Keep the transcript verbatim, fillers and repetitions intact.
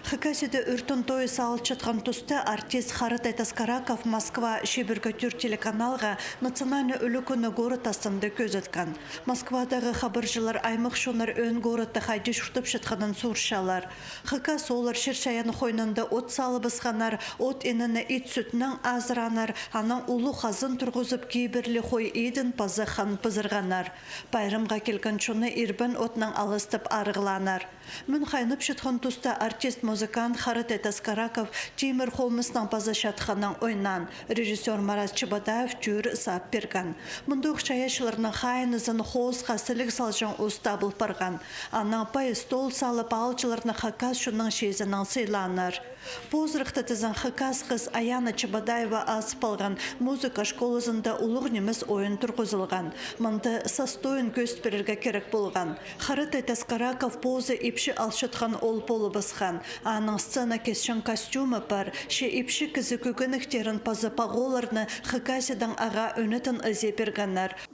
Хакасияда ӱртӱн тойы салылчатхан туста артист Харытай Таскараков Москва чибіргі тӧрт телеканалға национальный ӱлӱкӱнні город астында кӧзіткен. Москвадағы хабарҷылар аймах чоннар ӧӧн городта хайди чуртапчатханын суурчалар. Хакас ооллар чир-чайаан хойнында от салыбысханнар, от иніне ит сӱтнең азыраннар, анаң улуғ хазан турғызып, кибірлі хой идін паза хан пызырғаннар. Пайрамға килген чонны ирбен отнаң аластап арығлааннар. Мӱн хайнапчатхан туста артист-музыкант Харытай Таскараков тимір хомыснаң паза чатханнаң ойнаан. Режиссёр Марат Чебодаев тӧӧр сап пирген. Мындох чайаачыларның хайынызын хоосха сіліг салҷаң ус табыл парған. Анаң пай стол салып, аалҷыларны хакас чонның чиизінең сыйлааннар. Позырахта тізең хакас хыс Аяна Чебодаева азып алған музыка школазында улуғ нимес ойын турғызылған. Мында сас тойын кӧзіт пирерге кирек полған. Харытай Таскараков позы ипчі алчатхан оол полыбысхан. Аның сцена кисчең костюмы пар. Че ипчі кізі кӧгенектерін паза пағоларны Хакасиядаң ағаа ӧнетін ізее пиргеннер.